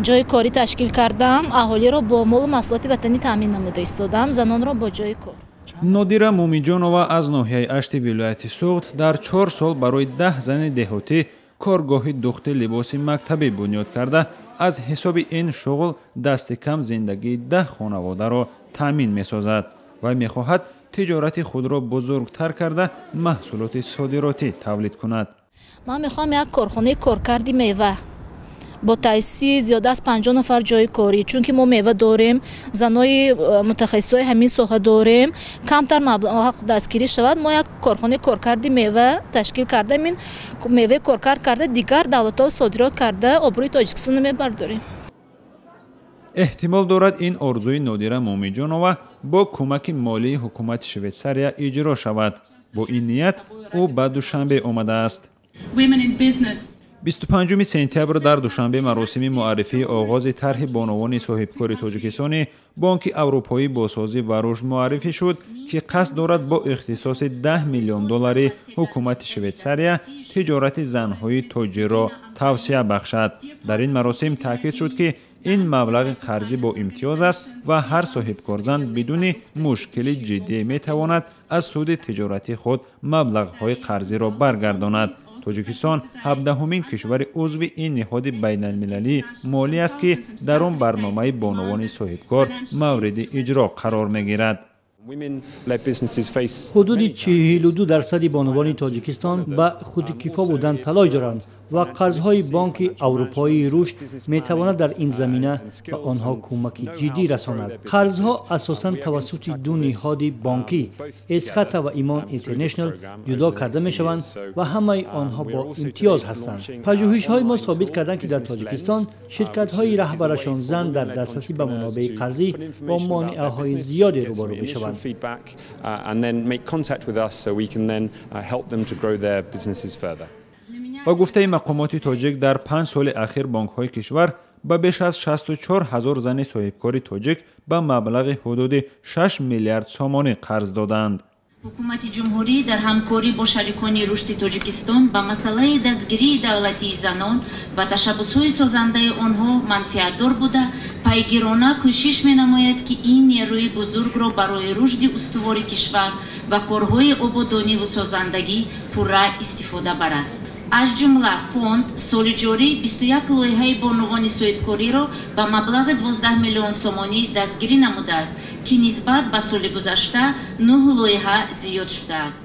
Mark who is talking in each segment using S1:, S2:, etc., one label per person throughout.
S1: Ҷои корӣ ташкил кардам, аҳолиро бо молу маҳсулоти ватанӣ таъмин намуда истодам, занонро бо ҷои кор.
S2: Нодира Мумиҷонова аз ноҳияи Ашти вилояти Суғд дар 4 сол барои 10 зани деҳотӣ коргоҳи духти либоси мактабӣ бунёд карда, аз ҳисоби ин шуғл дасти кам зиндагии 10 хонаводаро таъмин месозад. Вай мехоҳад тиҷорати худро бузургтар карда, маҳсулоти содиротӣ тавлид кунад.
S1: Ман мехоҳам як корхонаи коркарди мева бо таъсиси зиёда аз 50 нафар ҷои корӣ, чунки мо мева дорем, занои мутахассисои ҳамин соҳа дорем. Камтар маблағ дастгирӣ шавад, мо як корхонаи коркарди мева ташкил карда, ин меваи коркард карда, дигар давлатҳо содирот карда, обрӯи Тоҷикистонро мебардорем.
S2: Эҳтимол дорад, ин орзуи Нодира Мумиҷонова бо кӯмаки молии ҳукумати Швейтсария иҷро шавад. Бо ин ният ӯ ба Душанбе омадааст. 25 сентябр дар Душанбе маросими муаррифии оғози тарҳи бонувони соҳибкори тоҷикистони Бонки Аврупоӣ босозӣ ва рушд муаррифӣ шуд, ки қасд дорад бо ихтисоси 10 миллион доллари ҳукумати Швейтсария тиҷорати занҳои тоҷирро тавсеа бахшад. Дар ин маросим таъкид шуд, ки ин маблағи қарзӣ бо имтиёз аст ва ҳар соҳибкорзан бидуни мушкили ҷиддӣ метавонад аз суди тиҷорати худ маблағҳои қарзиро баргардонад. Тоҷикистон 17-ҳумин кишвари узви ин ниҳоди байналмилалии молӣ аст, ки дар он барномаи бонувони соҳибкор мавриди иҷро қарор мегирад.
S3: Ҳудуди 42 дарсади бонувони Тоҷикистон ба худкифо будан талош доранд ва қарзҳои Бонки Аврупоии рушд метавонад дар ин замина ба онҳо кӯмаки ҷиддӣ расонад. Қарзҳо асосан тавассути ду ниҳоди бонкӣ, Эсхата ва Имон Интернешнл, ҷудо карда мешаванд ва ҳамаи онҳо бо имтиёз ҳастанд. Пажӯҳишҳои мо собит карданд, ки дар Тоҷикистон ширкатҳои раҳбарашон зан дар дастрасӣ ба манобеи қарзӣ бо монеаҳои зиёде рӯбарӯ мешаванд.
S4: Feedback and then make contact with us so we can then help them to grow their businesses further.
S2: Ба гуфтаи мақомоти тоҷик, дар 5 соли ахир бонкҳои кишвар ба беш аз 64 ҳазор зани соҳибкори тоҷик ба маблағи ҳудуди 6 миллиард сомонӣ қарз додаанд.
S5: Ҳукумати ҷумҳурӣ дар ҳамкорӣ бо шарикони рушди Тоҷикистон ба масъалаи дастгирии давлатии занон ва ташаббусҳои созандаи онҳо манфиатдор буда, пайгирона кӯшиш менамояд, ки ин нерӯи бузургро барои рушди устувори кишвар ва корҳои ободониву созандагӣ пурра истифода барад. Аз ҷумла, фонд соли ҷорӣ 21 лоиҳаи бонувони соҳибкориро ба маблағи 12 миллион сомонӣ дастгирӣ намудааст, ки нисбат ба соли гузашта нӯҳ лоиҳа зиёд шудааст.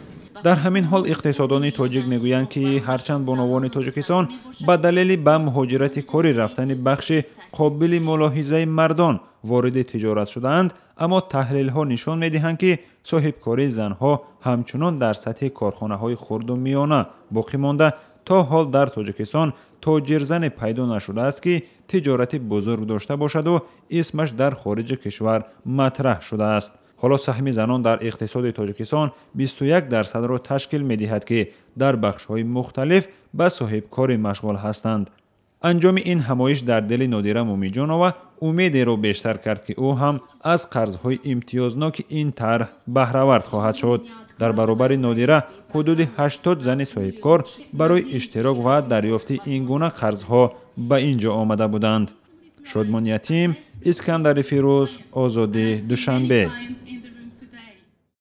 S2: Дар ҳамин ҳол, иқтисодони тоҷик мегӯянд, ки ҳарчанд бонувони Тоҷикистон ба далели ба муҳоҷирати корӣ рафтани бахши қобили мулоҳизаи мардон вориди тиҷорат шудаанд, аммо таҳлилҳо нишон медиҳанд, ки соҳибкории занҳо ҳамчунон дар сатҳи корхонаҳои хурду миёна боқӣ монда. То ҳол дар Тоҷикистон тоҷирзане пайдо нашудааст, ки тиҷорати бузург дошта бошаду исмаш дар хориҷи кишвар матраҳ шудааст. Ҳоло саҳми занон дар иқтисоди Тоҷикистон 21 дарсадро ташкил медиҳад, ки дар бахшҳои мухталиф ба соҳибкорӣ машғул ҳастанд. Анҷоми ин ҳамоиш дар дили Нодира Мумиҷонова умедеро бештар кард, ки ӯ ҳам аз қарзҳои имтиёзноки ин тарҳ баҳравард хоҳад шуд. Дар баробари Нодира ҳудуди 80 зани соҳибкор барои иштирок ва дарёфти ин гуна қарзҳо ба ин ҷо омада буданд. Шодмон Ятим, Искандари Фирӯз, Озодӣ, Душанбе.